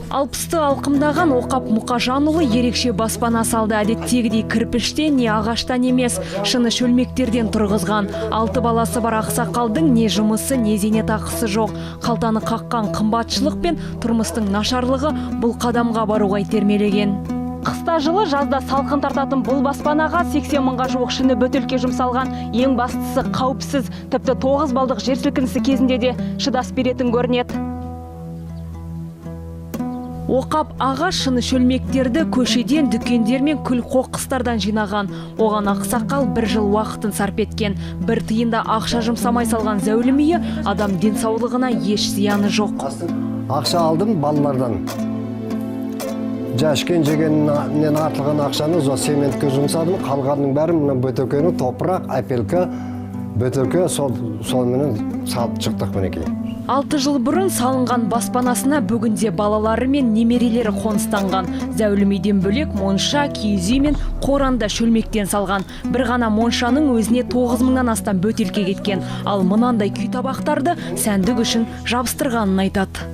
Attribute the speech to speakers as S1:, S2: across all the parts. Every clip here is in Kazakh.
S1: 60-ты алқымдаған Оқап Мұқажанұлы ерекше баспана салды. Әдеттегідей кірпіштен не ағаштан емес, шыны шөлмектерден тұрғызған. 6 баласы бар ақсақалдың не жұмысы, не зейнетақысы жоқ. Қалтаны қаққан қымбатшылық пен тұрмыстың нашарлығы бұл қадамға баруға итермелеген. Қыста жылы, жазда салқын тартатын бұл баспанаға 80 мыңға жуық шыны бөтелке жұмсалған. Ең бастысы қауіпсіз, тіпті 9 балдық жер сілкінісі кезінде де шыдас беретін көрінеді. Оқап аға шыны шөлмектерді көшеден, дүкендер мен күл қоқыстардан жинаған. Оған ақсақал бір жыл уақытын сарп еткен. Бір тиын да ақша жұмсамай салған зәулім үйі адам денсаулығына еш зияны жоқ.
S2: Ақша алдым балалардан. Ішкен жегеннен артылған ақшаны сол цементке жұмсадым. Қалғанның бәрін мына бөтелкені, топырақ, әпелкі, бөтелке сонымен салып шықтық мінекей.
S1: 6 жыл бұрын салынған баспанасына бүгінде балалары мен немерелері қоныстанған. Зәулім үйден бөлек монша, киіз үй мен қоранда шөлмектен салған. Бір ғана моншаның өзіне 9 мыңнан астам бөтелке кеткен. Ал мынандай күй табақтарды сәндік үшін жабыстырғанын айтады.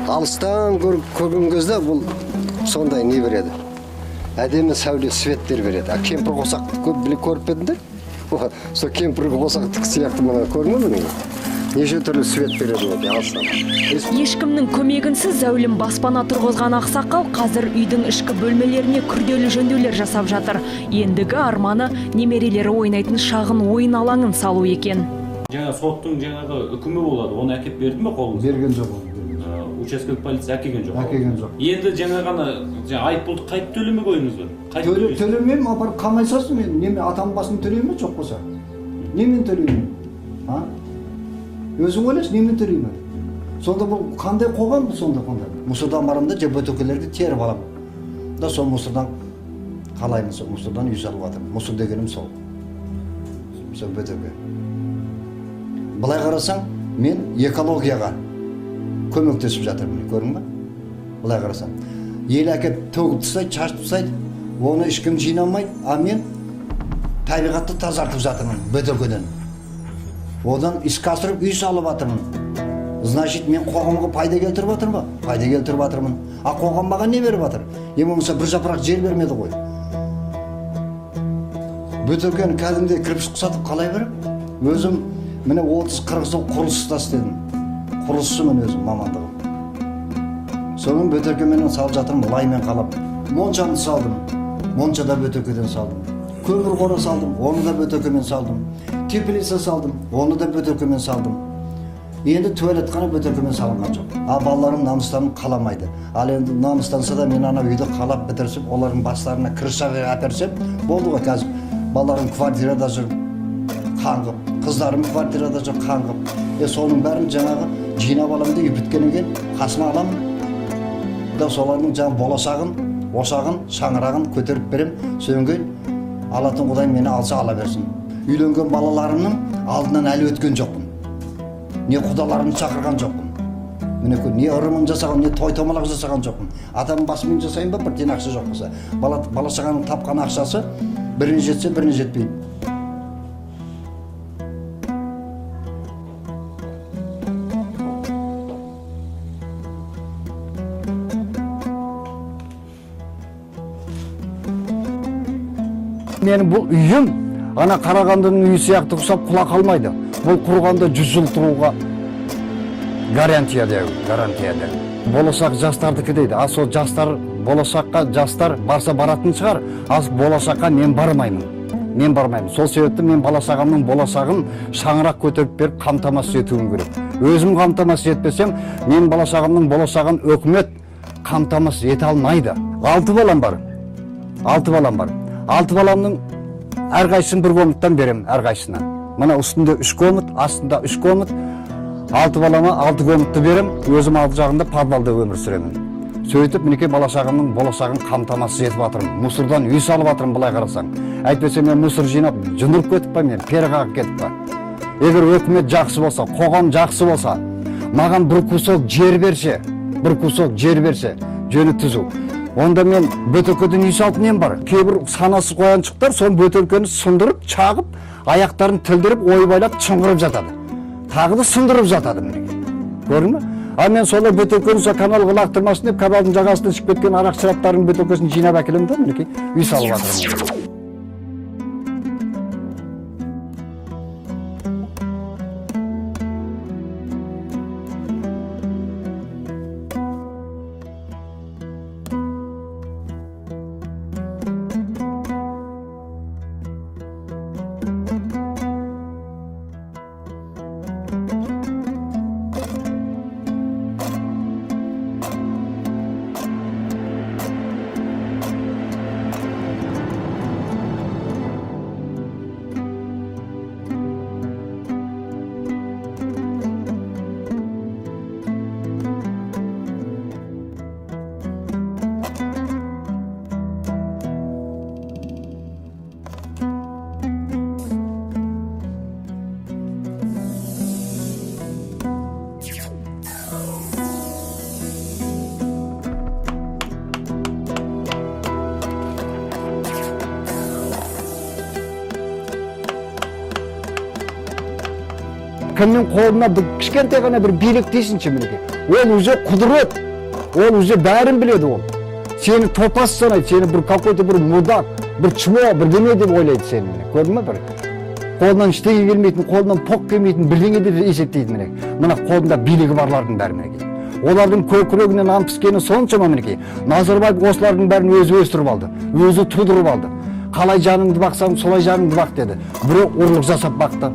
S2: Алыстан көрген кезде бұл сондай не береді. Әдемі сәуле светтер береді. А кемпір қосақты көп біле көріп пе едіңдер? Сол кемпір қосақтікі сияқты мына көрдің бе міне? Неше түрлі свет береді мінекей алыстан.
S1: Ешкімнің көмегінсіз зәулім баспана тұрғызған ақсақал қазір үйдің ішкі бөлмелеріне күрделі жөндеулер жасап жатыр. Ендігі арманы немерелері ойнайтын шағын ойын алаңын салу екен.
S3: Жаңа соттың жаңағы үкімі болады, оны әкеп берді ме қолыңызға?
S4: Берген жоқ оны.
S3: Учаскелік полиция әкелген жоқ.
S4: Әкелген жоқ.
S3: Енді жаңа ғана жаңа айыппұлды қайтып төлемек ойыңыз бар? Қайтып төлейсіз?
S4: Төлемеймін, апарып қамай салсын мен. Неме атам басын төлеймін бе жоқ болса? Немен төлеймін? А? Өзің ойлашы, немен төлеймін? Сонда бұл қандай қоғам бұл сонда қандай? Мусордан барамын да, же бөтелкелерді теріп аламын. Да сол мусордан қалаймын, сол мусордан үй салып жатырмын. Мусор дегенім сол. Сол бөтелке. Былай қарасаң, мен экологияға көмектесіп жатырмын, көрдің ба? Былай қарасаң. Ел әкеп төгіп тастайды, шашып тастайды, оны ешкім жинамайды, а мен табиғатты тазартып жатырмын бөтелкеден. Одан іске асырып үй салып жатырмын. Значит, мен қоғамға пайда келтіріп жатырмын ба? Пайда келтіріп жатырмын. А қоғам маған не беріп жатыр? Ең болмаса бір жапырақ жер бермеді ғой. Бөтелкені кәдімгідей кірпіш құсатып қалай беріп? Өзім міне 30-40 жыл құрылыста істедім. Құрылысшымын өзім мамандығым. Сонымен бөтелкеменен салып жатырмын, лаймен қалап. Моншаны салдым. Монша да бөтелкеден салдым. Көмір қора салдым, оны да бөтелкемен салдым. Теплица салдым, оны да бөтелкемен салдым. Енді туалет қана бөтелкемен салынған жоқ. А балаларым намыстанып қаламайды. Ал енді намыстанса да мен ана үйді қалап бітірсіп, олардың бастарына крыша әперсем, болды ғой қазір. Балаларым квартирада жүр, қаңғып, қыздарым квартирада жүр, қаңғып. Соның бәрін жаңағы жинап аламын да үй біткеннен кейін қасыма аламын. Да солардың жаңағы болашағын, ошағын, шаңырағын көтеріп берем. Содан кейін алатын Құдай мені алса ала берсін. Үйленген балаларымның алдынан әлі өткен жоқпын. Не құдаларымды шақырған жоқпын. Міне не ырымын жасаған, не той томалақ жасаған жоқпын. Адам басымен жасайын ба, бір тиын ақша жоқ болса. Бала шағаның тапқан ақшасы біріне жетсе, біріне жетпейді. Менің бұл үйім ана Қарағандының үйі сияқты ұқсап құла қалмайды. Бұл құрғанда 100 жыл тұруға гарантия деу, гарантия деу. Болашақ жастардікі дейді. А сол жастар, болашаққа жастар барса баратын шығар, ал болашаққа мен бармаймын. Мен бармаймын. Сол себепті мен бала шағамның болашағын шаңырақ көтеріп беріп қамтамасыз етуім керек. Өзім қамтамасыз етпесем, мен бала шағамның болашағын өкімет қамтамасыз ете алмайды. 6 балам бар. 6 балам бар. 6 баламның әрқайсысын бір комнаттан беремін, әрқайсысына. Мына үстінде 3 комнат, астында 3 комнат. 6 балама 6 комнатты берем, өзім алты жағында подвалда өмір сүремін. Сөйтіп мінекей бала шағамның болашағын қамтамасыз етіп жатырмын. Мусордан үй салып жатырмын былай қарасаң. Әйтпесе мен мусор жинап жын ұрып кетіп па, мен пері қағып кетіп па. Егер өкімет жақсы болса, қоғам жақсы болса, маған бір кусок жер берсе, бір кусок жер берсе, жөні түзу. Онда мен бөтелкеден үй салып нем бар? Кейбір санасыз қояншықтар сол бөтелкені сындырып, шағып, аяқтарын тілдіріп, ойбайлап, шыңғырып жатады. Тағы да сындырып жатады мінекей. Көрдің бе? А мен солай бөтелкені сол каналға лақтырмасын деп, каналдың жағасында ішіп кеткен арақ шараптардың бөтелкесін жинап әкелемін да, мінекей, үй салып жатырмын. Кімнің қолына бір кішкентай ғана бір билік тисінші, мінекей, ол уже құдірет, ол уже бәрін біледі. Ол сені топас санайды, сені бір какой-то бір мудак, бір чмо, бірдеме деп ойлайды сені. Міне, көрдің ме, бір қолынан ештеңе келмейтін, қолынан поқ келмейтін бірдеңе деп есептейді. Міне, мына қолында билігі барлардың бәрі, мінекей, олардың көкірегінен нан піскені соншама. Мінекей, Назарбаев осылардың бәрін өзі өсіріп алды, өзі тудырып алды. Қалай жаныңды бақсаң, солай жаныңды бақ деді. Біреу ұрлық жасап бақты,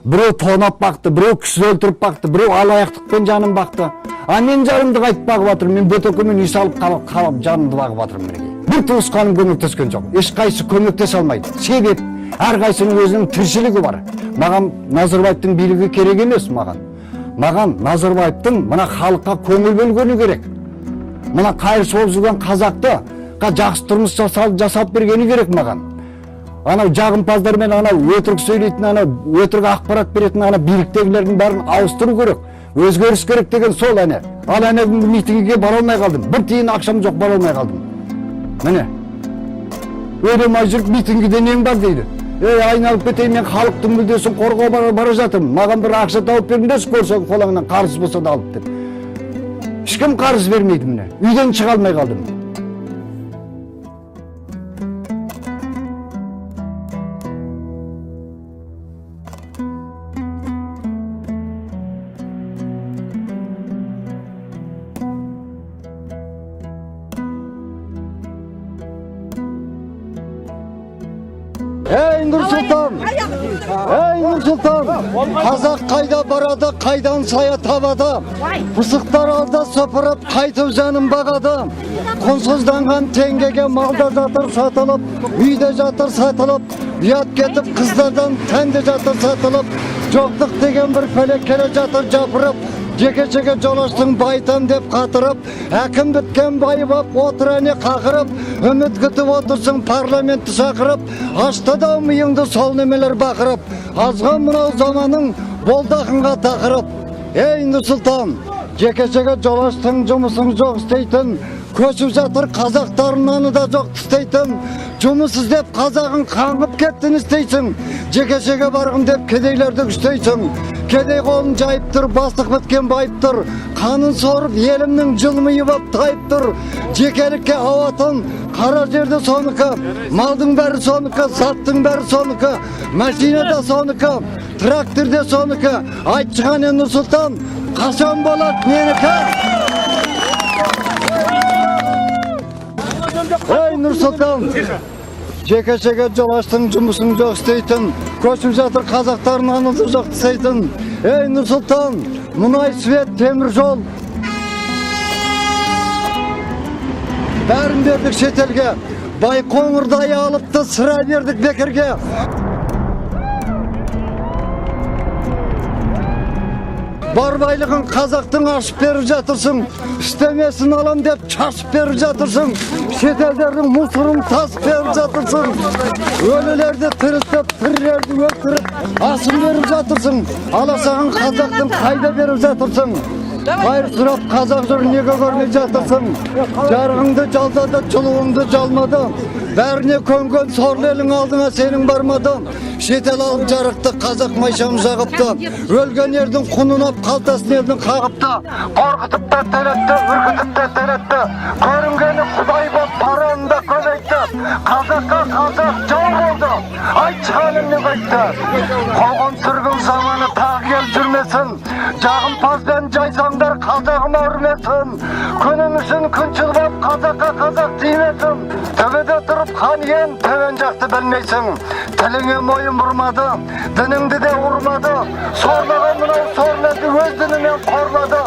S4: біреу тонап бақты, біреу кісі өлтіріп бақты, біреу алаяқтықпен жанын бақты. А мен жанымды қайтып бағып жатырмын? Мен бөтелкемен үй салып, қалап, қалап жанымды бағып жатырмын. Мінекей, бір туысқаным көмектескен жоқ, ешқайсысы көмектесе алмайды. Себеп, әрқайсысының өзінің тіршілігі бар. Маған Назарбаевтың билігі керек емес. Маған Назарбаевтың мына халыққа көңіл бөлгені керек, мына қайыршы болып жүрген қазақты жақсы тұрмыс жасап бергені керек. Маған анау жағымпаздар мен анау өтірік сөйлейтін, анау өтірік ақпарат беретін ана биліктегілердің бәрін ауыстыру керек. Өзгеріс керек деген сол. Әне, ал ана күнгі митингіге бара алмай қалдым, бір тиын ақшам жоқ, бара алмай қалдым. Міне, өле алмай жүріп митингіде нең бар дейді. Ей, айналып кетейін, мен халықтың мүддесін қорғауға бара жатырмын, маған бір ақша тауып беріңдерші, көрсең қолыңнан қарыз болса да алып деп. Ешкім қарыз бермейді. Міне, үйден шыға алмай қалдым.
S2: Ей, Нұрсұлтан! Ей, Нұрсұлтан! Қазақ қайда барады, қайдан сая табады? Пысықтар алда сыпырып, қайтып жанын бағады. Құнсызданған теңгеге малда жатыр сатылып, үйде жатыр сатылып, ұят кетіп қыздардан тән де жатыр сатылып, жоқтық деген бір пәле келе жатыр жапырып, жеке-жеке жолаштың байтам деп қатырып, әкім біткен байып ап отыр әне қақырып, үміт күтіп отырсың парламентті шақырып, ашты да миыңды сол немелер бақырып, азған мынау заманың болды ақынға тақырып. Ей, Нұрсұлтан, жеке-жеке жолаштың жұмысың жоқ істейтін, көшіп жатыр қазақтардың наны да жоқ тістейтін, жұмыс іздеп қазағың қаңғып кетті, не істейсің? Жеке-жеке барғым деп кедейлерді күштейсің. Кедей қолын жайып тұр, бастық біткен байып тұр, қанын сорып елімнің жылмиы боп тайып тұр. Жекелікке ауатын қара жерде соныкі, малдың бәрі соныкі, заттың бәрі соныкі, машина да соныкі, трактор да соныкі. Айтшы қане, Нұрсұлтан, қашан болады менікі? Ей, Нұрсұлтан, жеке-жеке жол аштың, жұмысың жоқ істейтін, көшіп жатыр қазақтардың наны да жоқ тістейтін. Ей, Нұрсұлтан, мұнай, свет, темір жол бәрін бердік шетелге, Байқоңырдай алыпты сыра бердік бекерге. Бар байлығын қазақтың ашып беріп жатырсың, істемесін алам деп шашып беріп жатырсың, шетелдердің мусорын тасып беріп жатырсың, өлілерді тірілтіп, тірілерді өлтіріп, асын беріп жатырсың, аласағын қазақтың қайда беріп жатырсың? Қайыр сұрап қазақ жүр, неге көрмей жатырсың? Жарығыңды жалдады, жылуыңды жалмады.
S4: Бәріне көнген сорлы елің алдыңа сенің бармады. Шетел алып жарықты қазақ майшам жағыпты. Өлген ердің құнын ап, қалтасын елдің қағыпты. Қорқытып та төлетті, үркітіп те төлетті. Көрінгені құдай боп, параны да көбейтті. Қазаққа қазақ жау болды. Айтшы, ханым, не қайтты? Қуғын сүргін заманы тағы келіп жүрмесін. Жағымпаз бен жайсаңдар қазағым өрмесін. Күнім үшін күншіл боп, қазаққа қазақ тимесін. Төбеде тұрып хан ием, төмен жақты білмейсің. Тіліңе мойын бұрмады, дініңді де ұрмады. Сорлаған мынау сорлы елді өз дінімен қорлады.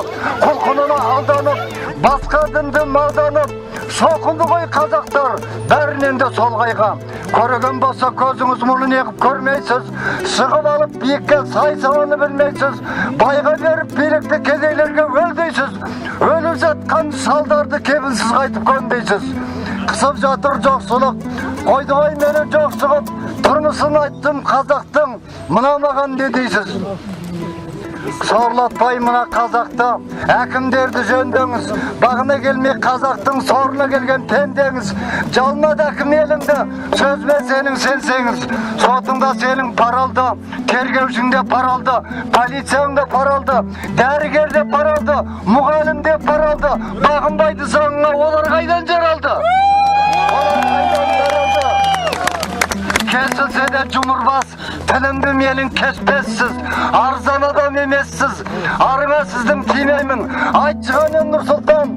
S4: Құлқынына алданып, басқа дінді малданып, шоқынды ғой қазақтар, бәрінен де солғайға. Көреген болса көзіңіз, мұны неғып көрмейсіз? Шығып алып биікке сай саланы білмейсіз. Байға беріп билікті, кедейлерге өл дейсіз. Өліп жатқан шалдарды кебінсіз қайтып көнбейсіз. Қысып жатыр жоқшылық, қойды ғой мені жоқ шығып. Тұрмысын айттым қазақтың, мына маған не дейсіз? Сорлатпай мына қазақты, әкімдерді жөндеңіз. Бағына келмей қазақтың сорына келген пендеңіз. Жалмады әкім еліңді, сөзбен сенің сенсеңіз. Сотың да сенің пара алды, тергеушің де пара алды, полицияң да пара алды, дәрігер де пара алды, мұғалім де пара алды. Бағынбайды заңыңа, олар қайдан жаралды? Олар қайдан жаралды? Кесілсе де жұмырбас тілімді менің кеспессіз. Арзан адам емессіз, арыңа сіздің тимеймін. Айтшы, қане, Нұрсұлтан,